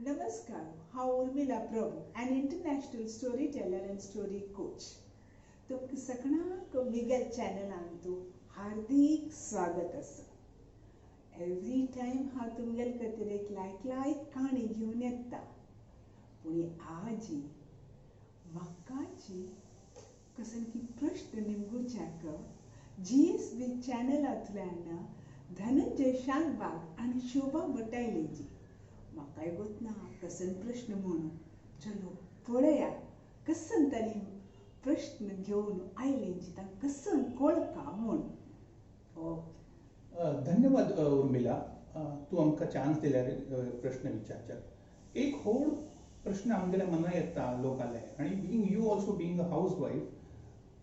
नमस्कार, हांव Urmila Prabhu, an international storyteller and story coach. तुमकां सगळ्यांक मिगेल चॅनलांतू हार्दीक स्वागत आसा. एवरी टायम हांव तुमगेले खातीर एक लायक लायक काणी घेवन येता, पूण आजी म्हाकाची कसो की प्रश्न निमगुच्याक GSB चॅनलांतल्यान धनंजय शानबाग आनी शोभा भटायलेची. म्हाकाय गोत ना कसन प्रश्न म्हणून. चलो पळया कसन तांणी प्रश्न घेवन आयलेंची, तांकां कसन कळका म्हूण. ओके, धन्यवाद उर्मिला, तूं आमकां चान्स दिल्यार प्रश्न विचारच्याक. एक व्हड प्रश्न आमगेल्या मना येता लोकाले, आनी being you also being a housewife,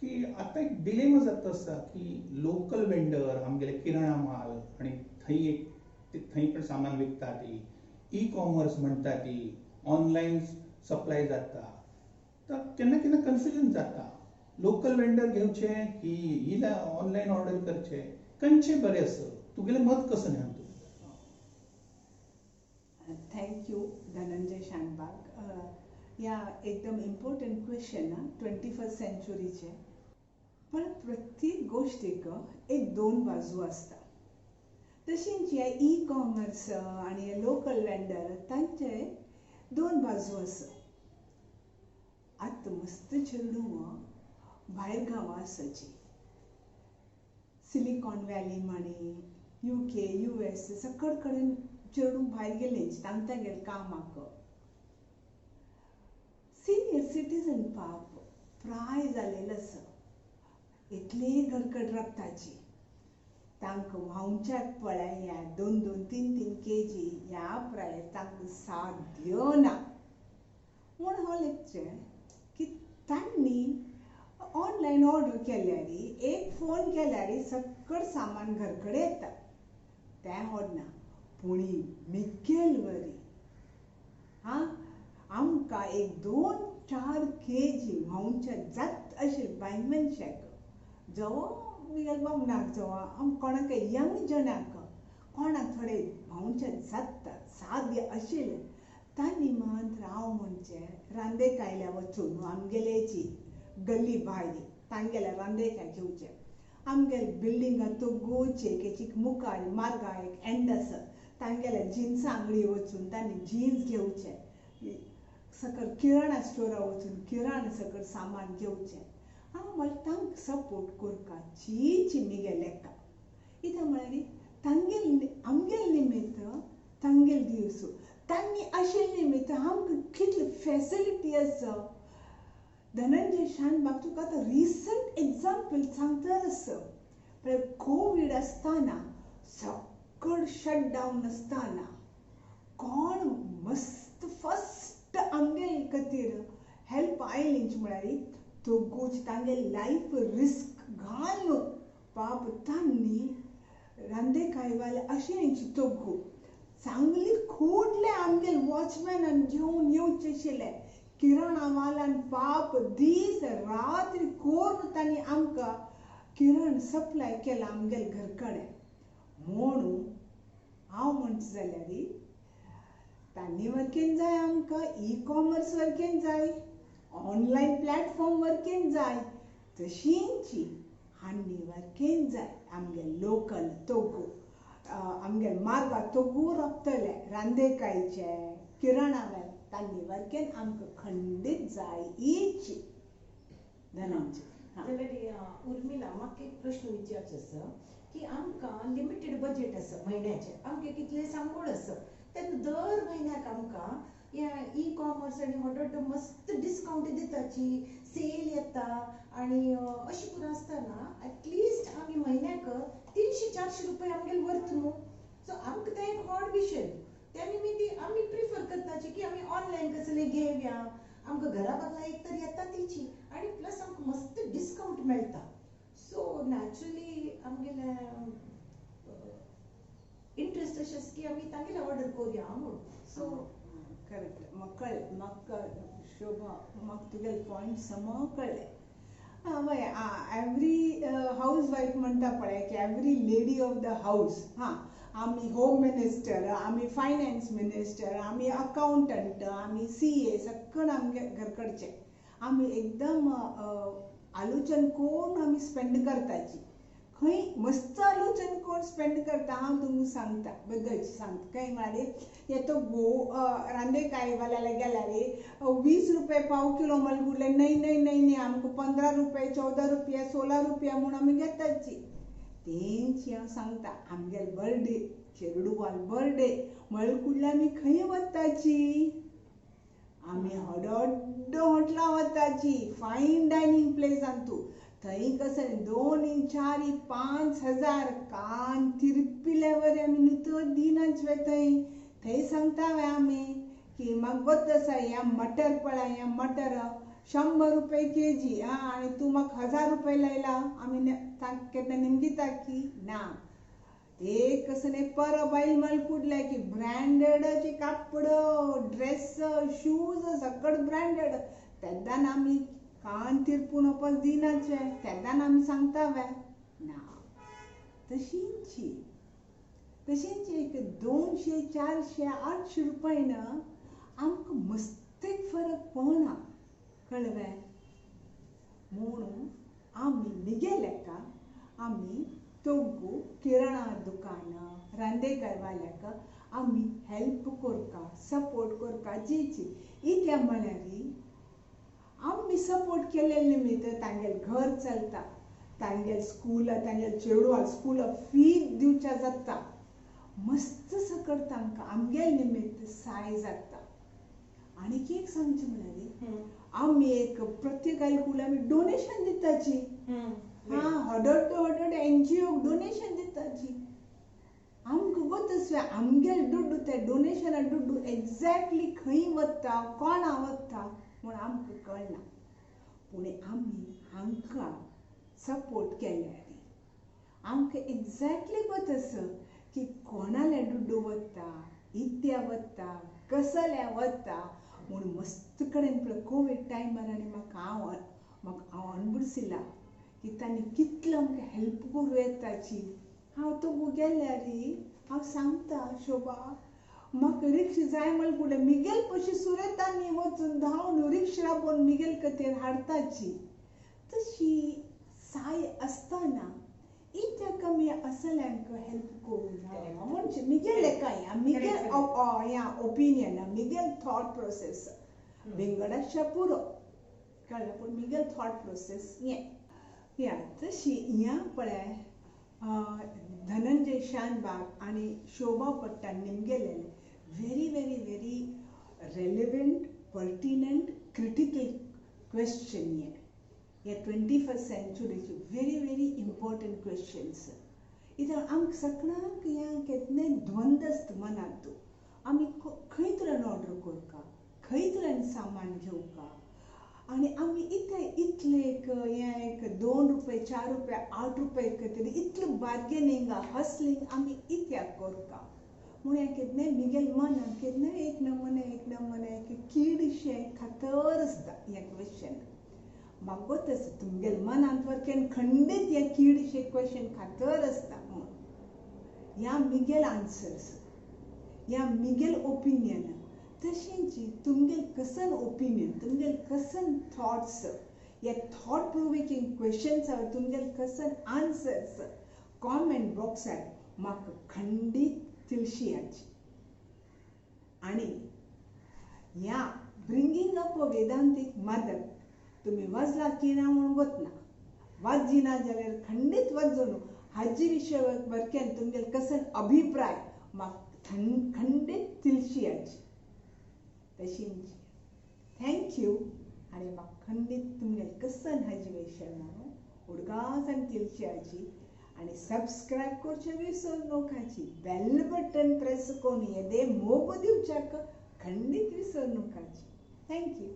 की आतां एक डिलेमा जाता आसा की लोकल वेंडर आमगेले किराणा माल आनी थंय एक थंय पण सामान विकता ती, ई कॉमर्स म्हणटा ती, ऑनलायन सप्लाय जाता, तर केन्ना केन्ना कन्फ्युजन जाता, लोकल वेंडर घेवचे की ऑनलायन ऑर्डर करचे, खंयचें बरें आसा? तुगेलें मत कसं न्ही? Thank you Dhananjay Shanbhag. ह्या एकदम इम्पॉर्टंट क्वेश्चन आ 21st सेंचुरीचे. पण प्रत्येक गोष्टीक एक दोन बाजू आसता. तशीच हे ई कॉमर्स आनी लोकल वेंडर तांचे दोन बाजू आसा. आतां मस्त चेडूं भायर गांवां आसाची, सिलिकॉन व्हॅली म्हणी, UK, US, सकळ कडेन चेडूं भायर गेलें तांकां तांगेले कामाक. सिनियर सिटीजन पाप प्राय जालेलो आसा, इतले घरकड राबताची, तांकां व्हांवच्याक पळय ह्या 2 2 3 3 kg ह्या प्रायेर तांकां साध्य ना. म्हूण हांव लेखचें की तांणी ऑनलायन ऑर्डर केल्यार, एक फोन केल्यार सगळें सामान घर कडेन येता, तें व्हड ना. पूण मिगेल वरी हां आमकां एक 2 4 kg व्हांवच्या जात अशें बायल मनशाक, जावं मिगेल बामणाक, जावं आम कोणाक यंग जणांक, कोणाक थोडे व्हांवच्या जाता साद्य आशिल्लें, तांणी मात्र हांव म्हणचें रांदेकायल्या वचून आमगेलेची गल्ली भायली तांगेल्या रांदेकाय घेवचें. आमगेले बिल्डिंगा तोगोचे एकेची मुखार मार्गा एक एंड आसा, तांगेल्या जिन्सां आंगडी वचून तांणी जिन्स घेवचें, सकयल किराणा स्टोरा वचून किराणा सकयल सामान घेवचें. हांव म्हळ्यार तांकां सपोर्ट करपाचीच मिगे लेखा. कित्याक म्हळ्यार तांगेल आमगेले निमित्त तांगेले दीस तांणी आशिल्ले निमित्त आमकां कितली फॅसिलिटी आसा. धनंजय शानबाग तुका आतां रिसंट एग्जाम्पल सांगता आसा. पळय कोवीड आसतना सगळं शटडावन आसतना कोण मस्त फस्ट आमगेले खातीर हेल्प आयली म्हळ्यार तोगोच तांगे लायफ रिस्क घालून पाप तांणी रांदेकायवाले अशें तोगो चांगली खोडले आमगेले वॉचमॅनान घेवन येवचें आशिल्लें. किराणा मालान पाप दीस रात्री करून तांणी आमकां किराण सप्लाय केला आमगेले घर कडेन. म्हणून हांव म्हणटा जाल्यार तांणी वर्केन जाय आमकां, ई कॉमर्स वर्केन जाय, ऑनलायन प्लॅटफॉर्म वर्केन जाय, तशींच हांणी वर्केन जाय आमगे लोकल तोगो आमगे मार्गा तोगो राबतले रांदेकायचे किराणा वेल तांणी वर्केन आमकां खंडीत जाय हीच. धनंजय. जाल्यार उर्मिला, म्हाका एक प्रश्न विचारचो आसा की आमकां लिमिटेड बजेट आसा म्हयन्याचें, आमकां कितलें सांगोड आसा, तेन्ना दर म्हयन्याक आमकां ह्या ई कॉमर्स आनी हॉटॉट मस्त डिस्कावंट दिताची, सेल येता आनी अशें करून आसतना एटलिस्ट आमी म्हयन्याक 300-400 रुपया आमगेले वर्त न्हू. सो आमकां तें एक व्हड विशय. त्या निमित्ती आमी प्रिफर करताची की आमी ऑनलायन कसलें घेवया, आमकां घरा बगला एक तर येता तिची आनी प्लस आमकां मस्त डिस्कावंट मेळटा. सो नॅचरली आमगेले इंट्रस्ट अशें आसा की आमी तांगेले ऑर्डर करुया म्हूण. सो करेक्ट, म्हाका कळ्ळें, म्हाका शोभा म्हाका तुगेले पॉयंट सम कळ्ळें. हय, एवरी हावज वायफ म्हणटा पळय की every lady of the house, हां आमी होम मिनिस्टर, आमी फायनान्स मिनिस्टर, आमी अकाउंटंट, आमी CA, सगळं आमगे घरकडचे. आमी एकदम आलोचन कोण आमी स्पेंड करताची. खंय मस्त आलोचन कोण स्पेंड करता हांव तुमकां सांगता, बद्दलची सांगता. खंय म्हळ्यार हे तो गो रांदेकाय वाल्याला गेल्यार 20 रुपये पाव किलो मलगुडले, नाही नाही नाही नाही, आमकां 15 रुपये, 14 रुपया, 16 रुपया म्हूण आमी घेताची. तेंची हांव सांगता, आमगेले बर्थडे, चेरडुवाल बर्थडे मळकुडले आमी खंय वताची? आमी व्हड हॉटेलां वताची, फायन डायनींग प्लेसान तूं. थंय कशें 2, 4, 5 हजार कान तिरपिल्या वरी आमी नुतो दिनाच थंय. थंय सांगता वे आमी की म्हाका गोत आसा, ह्या मटर पळय, ह्या मटर 100 रुपये केजी आं, आनी तूं म्हाका 1000 रुपये लायला. आमी केन्ना निमगिता की ना. एक कसं पर बायल मलकुडले की ब्रँडेडाचे कापड, ड्रेस, शूज सगळं ब्रँडेड. तेन्ना आमी कान तिरपून वचपाक दिनाचे, तेन्ना आमी सांगता वे ना. तशींची तशींच एक 200, 400, 800 रुपये ना आमकां मस्त एक फरक पडना, कळ्ळें? म्हणून आमी मिगे लेका आमी तोगू किराणा दुकानां रांदेकारवाल्याक आमी हेल्प करता, सपोर्ट करता. जीची इत्या म्हळ्यार आमी सपोर्ट केल्ले निमित्त तांगेलें घर चलता, तांगेलें स्कूल, तांगेलें चेडवा स्कूल फी दिवच्या जाता, मस्त सकट तांकां आमगेले निमित्त साय जाता. आनीक एक सांगचें म्हळ्यार आमी एक प्रत्येकाले कुडले आमी डोनेशन दिताची. हां, हडड हडड NGO donation दिताची. आमकां गोत आसलें आमगेले दुड्डू, ते डोनेशना दुड्डू एग्जॅक्टली खंय वता, कोणा वता म्हूण आमकां कळना. पूण आमी हांकां सपोर्ट केल्यार आमकां एग्जॅक्टली गोत आसा की कोणाले दुड्डू वता, इत्या वता, कसल्या वता म्हूण मस्त कडेन पळय. कोवीड टायमार आनी म्हाका हांव अणबुडसिला की तांणी कितलो आमकां हेल्प करूं येताची. हांव तो गेल्यार हांव सांगता, शोभा म्हाका रिक्षा जाय म्हळ्यार कुडे मिगेल पशी सुरेतांनी वचून धांवन रिक्षा राबोवन मिगेल खातीर हाडताची. तशी साय आसतना इत्या कमी असल्यांक हेल्प करूं म्हणजे मिगेल काय मिगेल ह्या ओपिनियन, मिगेल थॉट प्रोसेस विंगडाच्या पुरो कळ्ळें, पूण मिगेल थॉट प्रोसेस हें ह्या. तशी ह्या पळय धनंजय शानबाग आनी शोभा पट्टान निमगेलें very very very relevant, pertinent, critical question हें. ह्या 21st सेंचुरीचे व्हेरी व्हेरी इम्पॉर्टंट questions. इत्याक आमकां सगळ्यांक ह्या केन्नाय द्वंद आसता मनांत. आमी खंय तरेन ऑर्डर करता, खंय तरेन सामान घेवका, आनी आमी इतले इतले एक हें एक 2 रुपये, 4 रुपया, 8 रुपये खातीर इतलें बार्गेनींग, हसलींग आमी इत्याक करता म्हूण हें केन्नाय मिगेल मनाक केन्नाय एक नमुने एक नमुने एक कीडशें खातर आसता हें क्वेश्चन. म्हाका गोत आसा तुमगेले मनांत वरकेन खंडीत हें कीडशें क्वेश्चन खातर आसता म्हूण. ह्या मिगेल आन्सर्स, ह्या मिगेल ओपिनियन, तशेंच तुमगेल कसन ओपिनियन, तुमगेल कसन थॉट्स, ह्या थॉट प्रोवोकिंग क्वेश्चन्सार तुमगेल कसन आन्सर्स कॉमेंट बॉक्सार म्हाका खंडीत तिळशियाची. आनी ह्या ब्रिंगींग अप अ वेदांतीक मदर तुमी वाजला की ना म्हूण गोतना, वाजिना जाल्यार खंडीत वाजून हाजे विशय वरकेन तुमगेल कसन अभिप्राय म्हाका खंडीत तिळशियाची. तशींच thank you. आनी म्हाका खंडीत तुमगेल कसन हाजे विशय म्हणून उडगास आनी तिळशियाची. आनी सबस्क्रायब करचें विसर नोकाची, बेल बटन प्रेस करून येदे मोग दिवच्याक खंडीत विसर नोकाची. Thank you.